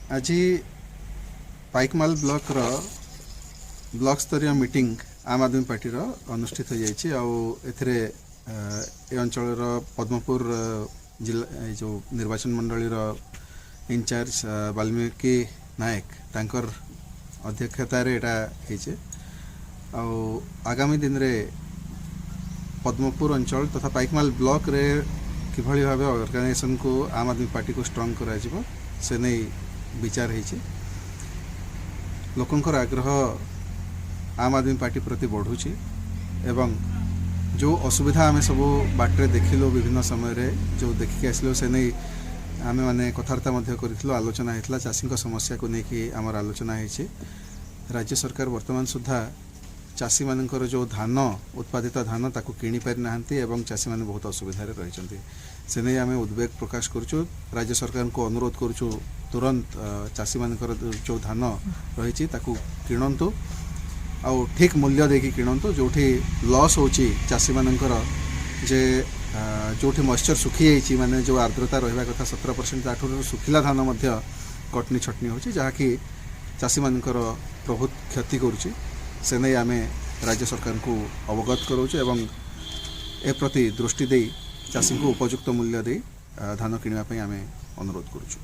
ଆଜି ପାଇକମାଲ ବ୍ଲକର ବ୍ଲକ ସ୍ତରୀୟ ମିଟିଂ ଆମ୍ ଆଦମୀ ପାର୍ଟିର ଅନୁଷ୍ଠିତ ହୋଇଯାଇଛି। ଆଉ ଏଥିରେ ଏ ଅଞ୍ଚଳର ପଦ୍ମପୁର ଜିଲ୍ଲା, ଏ ଯେଉଁ ନିର୍ବାଚନ ମଣ୍ଡଳୀର ଇନଚାର୍ଜ ବାଲ୍ମୀକି ନାୟକ, ତାଙ୍କର ଅଧ୍ୟକ୍ଷତାରେ ଏଇଟା ହେଇছে। ଆଉ ଆଗାମୀ ଦିନରେ ପଦ୍ମପୁର ଅଞ୍ଚଳ ତଥା ପାଇକମାଲ ବ୍ଲକରେ କିଭଳି ଭାବେ ଅର୍ଗାନାଇଜେସନକୁ, ଆମ୍ ଆଦମୀ ପାର୍ଟିକୁ ଷ୍ଟ୍ରଙ୍ଗ କରାଯିବ, ସେ ନେଇ ବିଚାର ହେଇଛି। ଲୋକଙ୍କର ଆଗ୍ରହ ଆମ୍ ଆଦମୀ ପାର୍ଟି ପ୍ରତି ବଢ଼ୁଛି ଏବଂ ଯେଉଁ ଅସୁବିଧା ଆମେ ସବୁ ବାଟରେ ଦେଖିଲୁ, ବିଭିନ୍ନ ସମୟରେ ଯେଉଁ ଦେଖିକି ଆସିଲୁ, ସେ ନେଇ ଆମେମାନେ କଥାବାର୍ତ୍ତା ମଧ୍ୟ କରିଥିଲୁ, ଆଲୋଚନା ହେଇଥିଲା। ଚାଷୀଙ୍କ ସମସ୍ୟାକୁ ନେଇକି ଆମର ଆଲୋଚନା ହେଇଛି। ରାଜ୍ୟ ସରକାର ବର୍ତ୍ତମାନ ସୁଦ୍ଧା ଚାଷୀମାନଙ୍କର ଯେଉଁ ଧାନ, ଉତ୍ପାଦିତ ଧାନ, ତାକୁ କିଣି ପାରିନାହାନ୍ତି ଏବଂ ଚାଷୀମାନେ ବହୁତ ଅସୁବିଧାରେ ରହିଛନ୍ତି। ସେ ନେଇ ଆମେ ଉଦ୍ବେଗ ପ୍ରକାଶ କରୁଛୁ। ରାଜ୍ୟ ସରକାରଙ୍କୁ ଅନୁରୋଧ କରୁଛୁ, ତୁରନ୍ତ ଚାଷୀମାନଙ୍କର ଯେଉଁ ଧାନ ରହିଛି ତାକୁ କିଣନ୍ତୁ ଆଉ ଠିକ୍ ମୂଲ୍ୟ ଦେଇକି କିଣନ୍ତୁ। ଯେଉଁଠି ଲସ୍ ହେଉଛି ଚାଷୀମାନଙ୍କର ଯେ ଯେଉଁଠି ମଏଶ୍ଚର ଶୁଖିଯାଇଛି, ମାନେ ଯେଉଁ ଆର୍ଦ୍ରତା ରହିବା କଥା 17%, ତାଠୁ ଶୁଖିଲା ଧାନ ମଧ୍ୟ କଟନୀ ଛଟନୀ ହେଉଛି, ଯାହାକି ଚାଷୀମାନଙ୍କର ବହୁତ କ୍ଷତି କରୁଛି। ସେ ନେଇ ଆମେ ରାଜ୍ୟ ସରକାରଙ୍କୁ ଅବଗତ କରାଉଛୁ ଏବଂ ଏ ପ୍ରତି ଦୃଷ୍ଟି ଦେଇ ଚାଷୀଙ୍କୁ ଉପଯୁକ୍ତ ମୂଲ୍ୟ ଦେଇ ଧାନ କିଣିବା ପାଇଁ ଆମେ ଅନୁରୋଧ କରୁଛୁ।